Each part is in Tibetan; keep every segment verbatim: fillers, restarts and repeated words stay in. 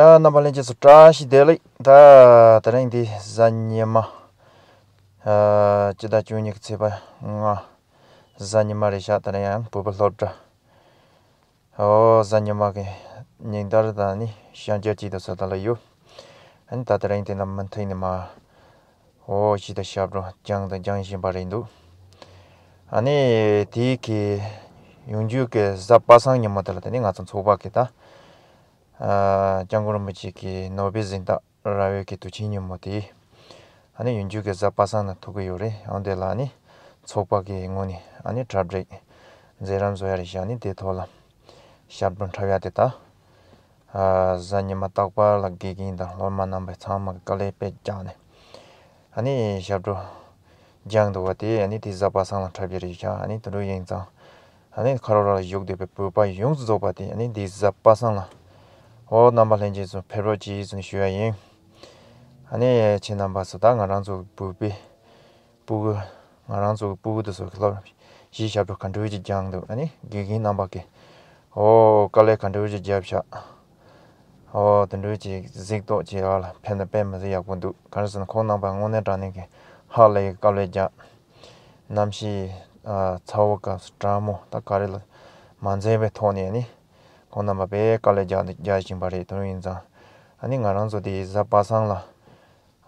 རྣམ་པ་ལྷན་རྒྱས་ཚོ་བཀྲ་ཤིས་བདེ་ལེགས། ད་དེ་རིང་འདི་གཟའ་ཉི་མ། ཨ། སྤྱི་ཟླ་བཅུ་གཉིས་ཀྱི་ཚེས་པ་ལྔ། གཟའ་ཉི་མ་རེད་ཤག་དེ་རིང་ཡང་བོད་པའི་སློབ་གྲྭ། ཨོ། གཟའ་ཉི་མ་གི་ཉིན་ལྟར་དང་ནི་ཤར་རྒྱག་ཅིག་ཏུ་སོ་ད་ལ་ཡོད། ཨ་ནི་ད་དེ་རིང་དེ་ན་མུ་མཐུད་ནས་མ། ཨོ་ཅིག་ད་ཞབས་བྲོ་སྦྱངས་དང་སྦྱང་བཞིན་པ་རེད་འདུག་ཨ་ནི་དེའི་གི་ཡོང་རྒྱུ་གི་གཟའ་པ་སངས་ཉིན་མོ་དེ་ལ་དེ་ནི་ང་ཚོ་ཚོགས་པ་གི་ད། ཨ། སྐྱབས་མགོན་རིན་པོ་ཆེ་གི་ནོར་བུའི་གཟེངས་རྟགས་ར་བའི་གི་དུས་ཆེན་ཉིན་མོ་དེ། ཨ་ནི་ཡོང་རྒྱུ་གི་གཟའ་པ་སངས་ལ་ཐུག་གི་ཡོད་རེད། ཡང་དེ་ལ་ནི་ཚོགས་པ་གི་ངོས་ནས་ཨ་ནི་གྲ་སྒྲིག་མཛད་རིམ་བཟོ་ཡ་རེད་ཤག་ཨ་ནི་དེ་ཐོག་ལ་ཞབས་བྲོ་འཁྲབ་ཡ་དེ་ད། ཨ། གཟའ་ཉི་མ་རྟག་པར་ལ་དགེ་རྒན་དང་སློབ་མ་རྣམ་པ་ཚང་མ་གི་དཀའ་ལས་དཔེ་རྒྱག་ནས། ཨ་ནི་ཞབས་བྲོ་སྦྱངས་འདུག་པ་དེ་ཨ་ནི་དེ་གཟའ་པ་སངས་ལ་འཁྲབ་ཀྱི་རེད་ཤག་ཨ་ནི་དེ་འདྲ་ཡིན་ཙང་། ཨ་ནི་ཁ་རོག་ར་ལ་བཞུགས་བསྡད་པའི་བོད་པ་ཡོངས་སུ་རྫོགས་པ་དེ་ཨ་ནི་དེ་གཟའ་པ་སངས་ལ། ཨོ་རྣམ་པ་ལྷན་རྒྱས་ཚོ་ཕེབས་རོགས་གྱིས་ཟེར་ནས་ཞུ་ཡ་ཡིན། ཨ་ནི་ཁྱེད་རྣམ་པ་ཚོ་ད་ང་རང་ཚོ་བོད་པའི་སྤུ་གུ། ང་རང་ཚོ་གི་སྤུ་གུ་དེ་ཚོ་གི་སློབ་གཞིས་ཞབས་བྲོ་ག་འདྲ་ཅིག་སྦྱངས་འདུག་ཨ་ནི་དགེ་རྒན་རྣམ་པ་གིས་ཨོ་དཀའ་ལས་ག་འདྲ་ཅིག་བརྒྱབ་ཤག་ཨོ་དེ་འདྲ་ཅིག་གཟིགས་རྟོག་བྱེད་ཡ་ལ་ཕན་ན་དཔེ་མི་སྲིད་ཡག་པོ་འདུག་ག་རེ་ཟེར་ན་ཁོང་རྣམ་པ་དངོས་གནས་དྲང་གནས་ཀྱི་ཧ་ལས་ཀྱི་དཀའ་ལས་བརྒྱབ། གནམ་གཤིས། ཨ། ཚ་བོ་སྐབས་སུ་གྲང་མོ་ད་ག་རེ་ལ་མ་འཛེམས་པའི་ཐོག་ནས་ནི་ཁོང་རྣམ་པ་དཔེ་དཀའ་ལས་རྒྱག་རྒྱག་བཞིན་པ་རེད། དེ་ཡིན་ཙང་ཨ་ནི་ང་རང་ཚོ་དེ་གཟའ་པ་སངས་ལ།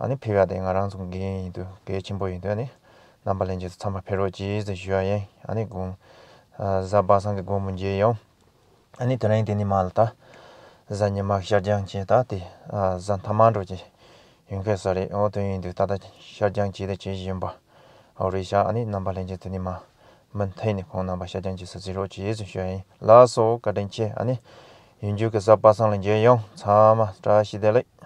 ཨ་ནི་ཕེབས་ཡ་དེ་ང་རང་ཚོ་འགན་ཡིན་དུས་གལ་ཆེན་པོ་ཡིན་དུས་ཨ་ནི་རྣམ་པ་ལྷན་རྒྱས་ཚོ་ཚང་མ་ཕེབས་རོགས་གྱིས་ཟེར་ཞུ་ཡ་ཡིན། ཨ་ནི་དགོང་། ཨ། གཟའ་པ་སངས་ཀྱི་དགོང་མོ་མཇལ་ཡོང་། ཨ་ནི་དེ་རིང་དེ་ནི་མ་ལ་ད་གཟའ་ཉི་མ་ཤར་རྒྱག་བྱས་ད་དེ། ཨ། གཟའ་མཐའ་མ་འགྲོ་གྱི་ཡོང་མཁན་ས་རེད། འོ་དེ་ཡིན་དུས་ད་ལྟ་ཤར་རྒྱག་བྱས་ད་བྱེད་བཞིན་པ། འོ་རེད་ཤག་ཨ་ནི་རྣམ་པ་ལྷན་རྒྱས་དེ་ནི་མ་མུ་མཐུད་ནས་ཁོང་རྣམ་པ་ཤར་རྒྱག་བྱེད་ས་གཟིགས་རོགས་གྱིས་ཟེར་ཞུ་ཡ་ཡིན། ལགས་སོ། བཀའ་དྲིན་ཆེ། ཨ་ནི་ཡོང་རྒྱུ་གི་གཟའ་པ་སངས་ལ་མཇལ་ཡོང་། ཚང་མ་བཀྲ་ཤིས་བདེ་ལེགས།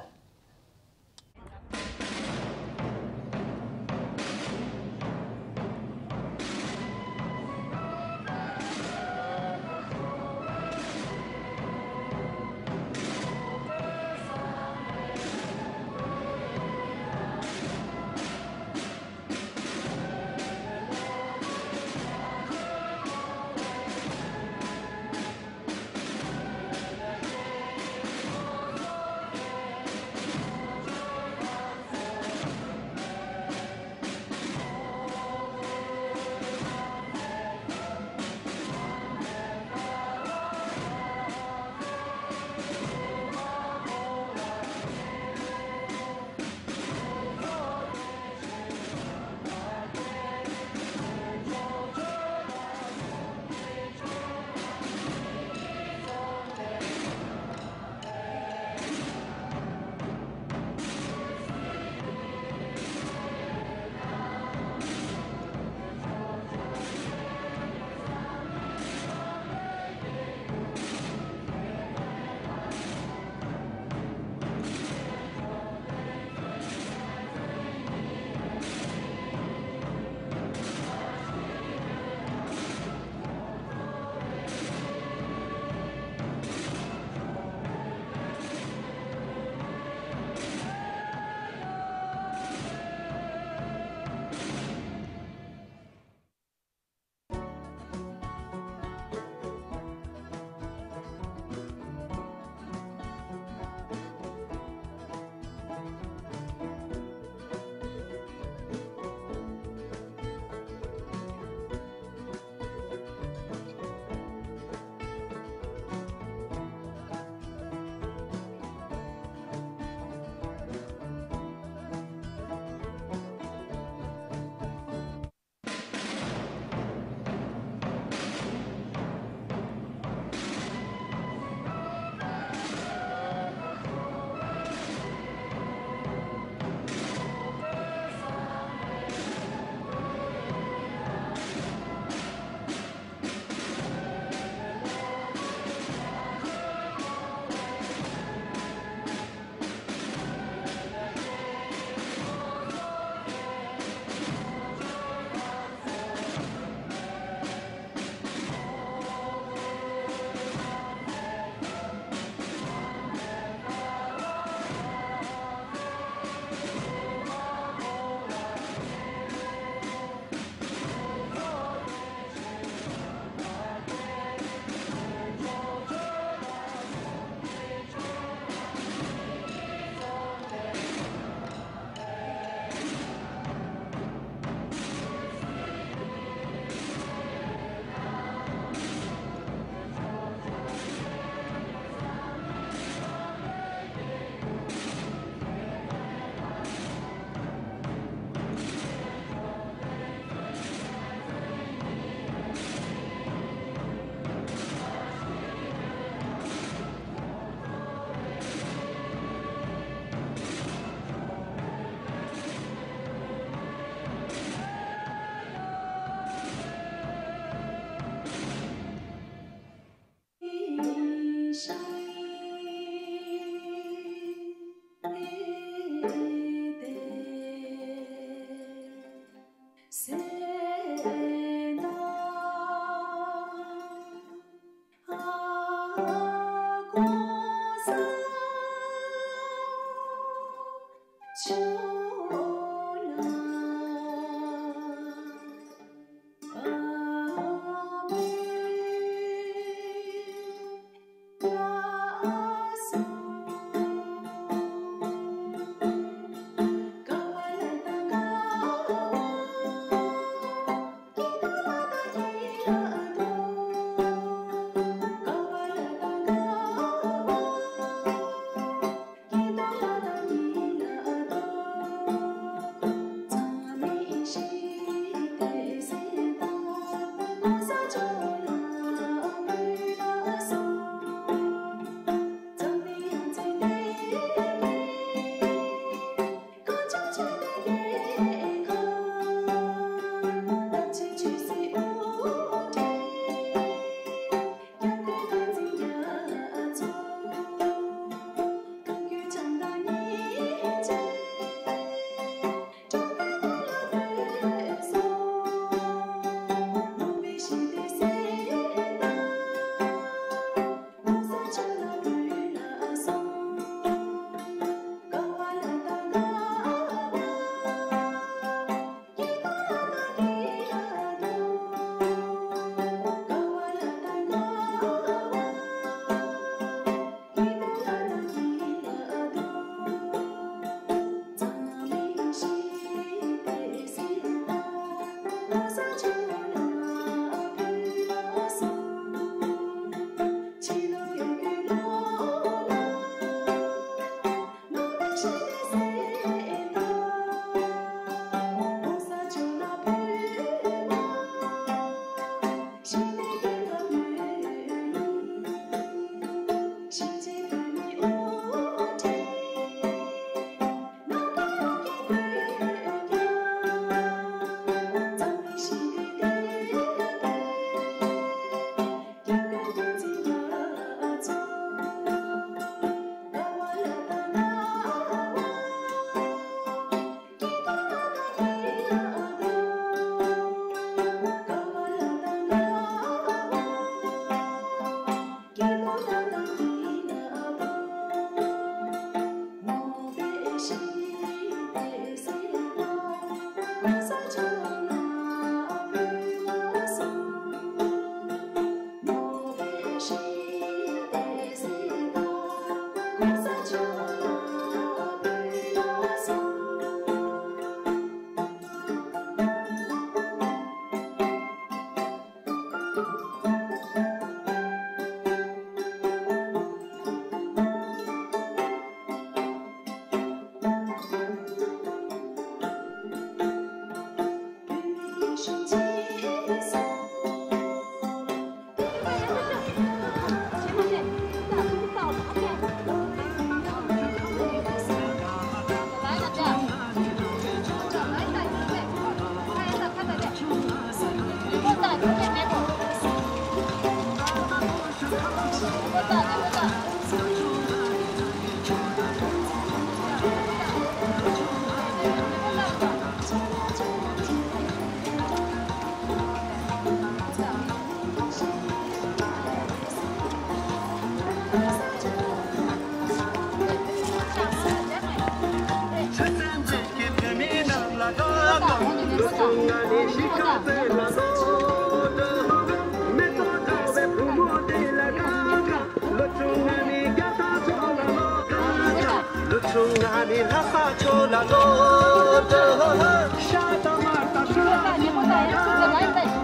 ལོ་ཆུང་ང་ནི་ལྷ་ས་ཕྱོགས་ལ་ལོག་འགྲོ། ཤ་དང་མར་དང་ཤུ་ལ་ཉི་མ་ལ་ཡ།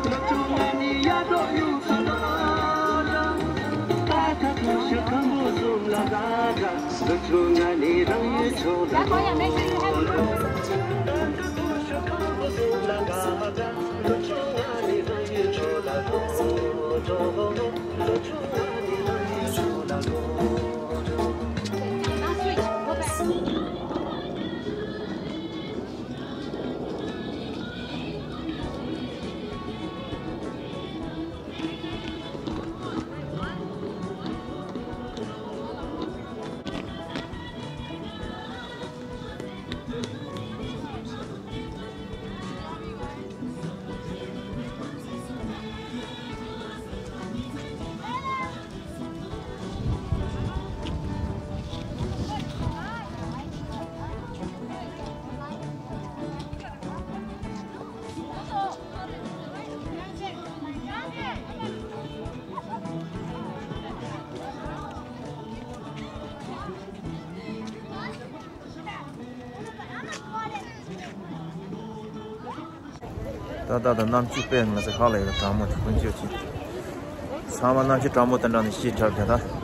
ལོ་ཆུང་ང་ནི་ཡ་འགྲོ་ཡུལ་སུ་ལོག་འགྲོ། ད་ཁ་ཐུག་ཤུ་ཁམ་བུ་ཟུམ་ལ་དགའ་དགའ། ལོ་ཆུང་ང་ནི་རང་ཡུལ་ཕྱོགས་ལ་ལོག་འགྲོ། ད་ཁ་ཐུག་ཤུ་ཁམ་བུ་ཟུམ་ལ་དགའ་དགའ། ལོ་ཆུང་ང་ནི་རང་ཡུལ་ཕྱོགས་ལ་ལོག་འགྲོ། ལོ་ཆུང་ང་ནི་རང་ཡུལ་ཕྱོགས་ལ་ལོག་འགྲོ། ད་ལྟ་དང་གནམ་གཤིས་དཔེ་མི་སྲིད་ཧ་ལས་ཡོད། གྲང་མོ་དང་ཀུན་སྤྱོད་ཀྱི་ཚང་མ་གནམ་གཤིས་གྲང་མོ་དེ་འདྲ་ནས་ཤི་དྲགས་ཀྱང་ད།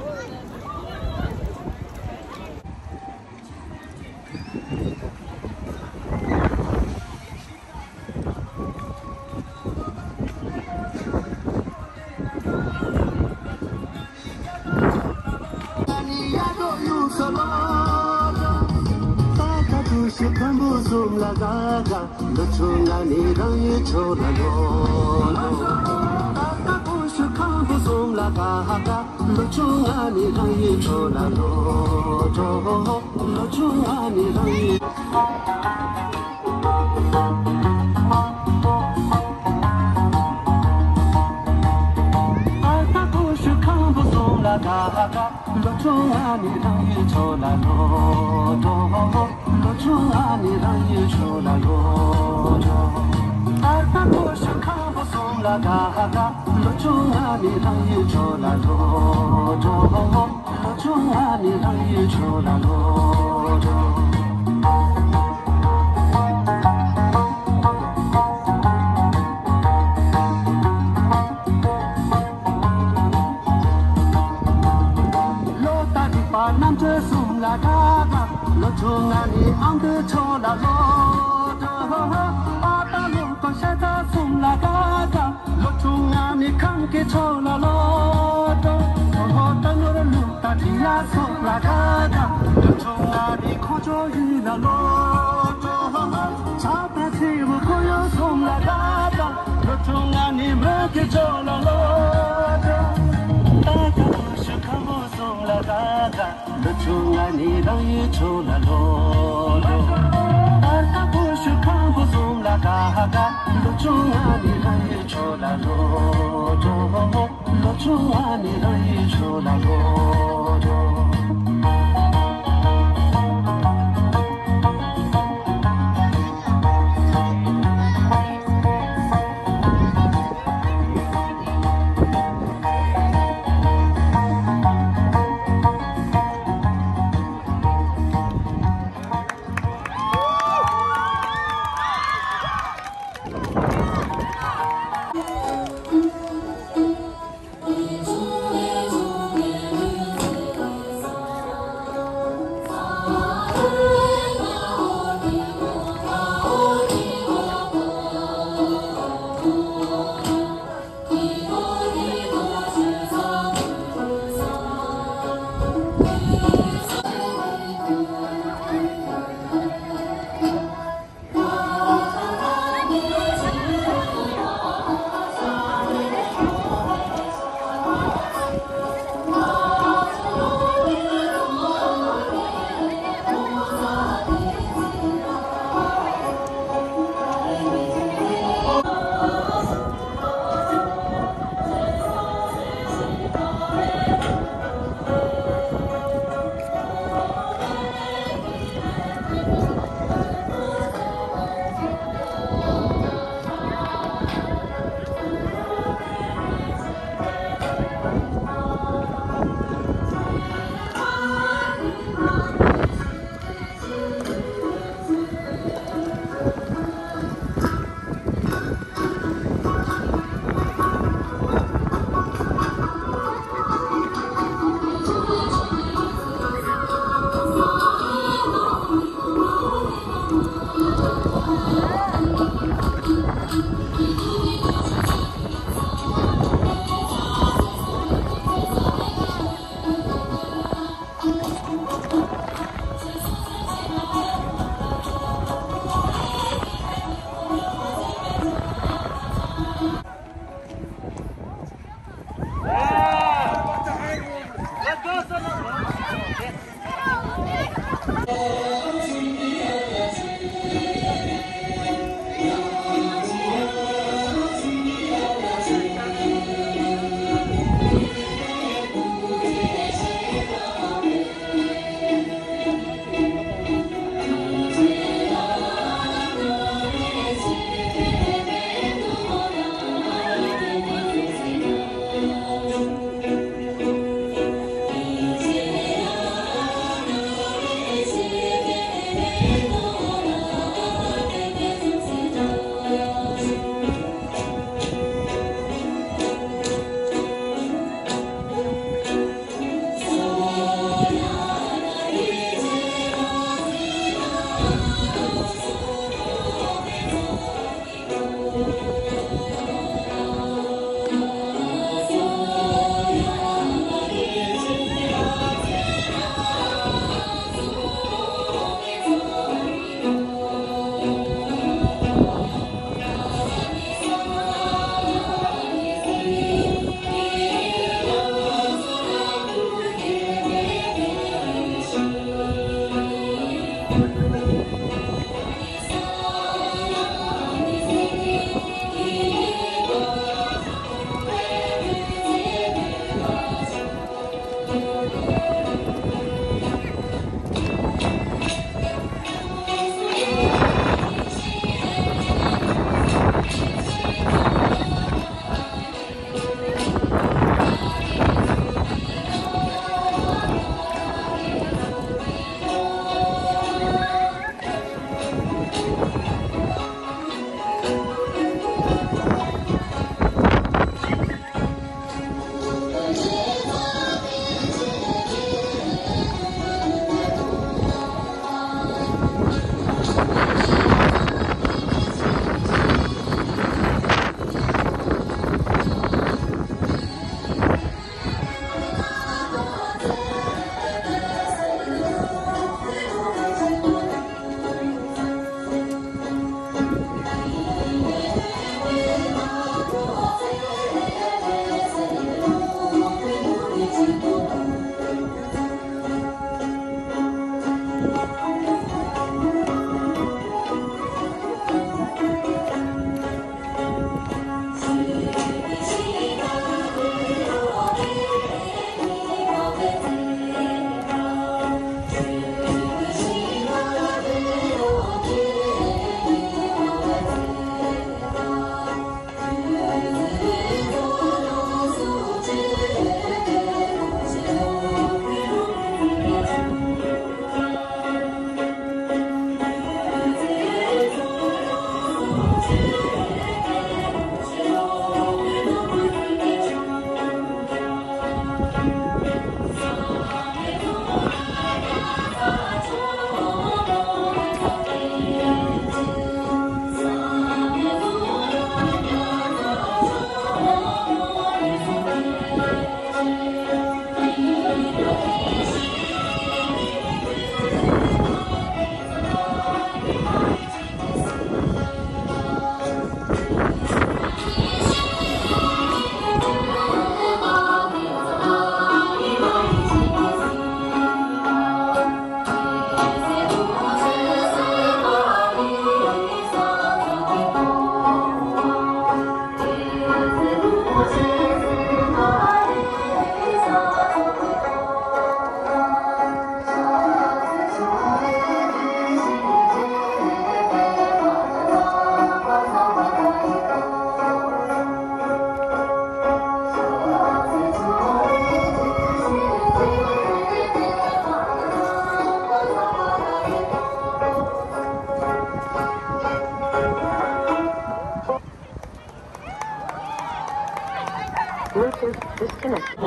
Bluetooth disconnect.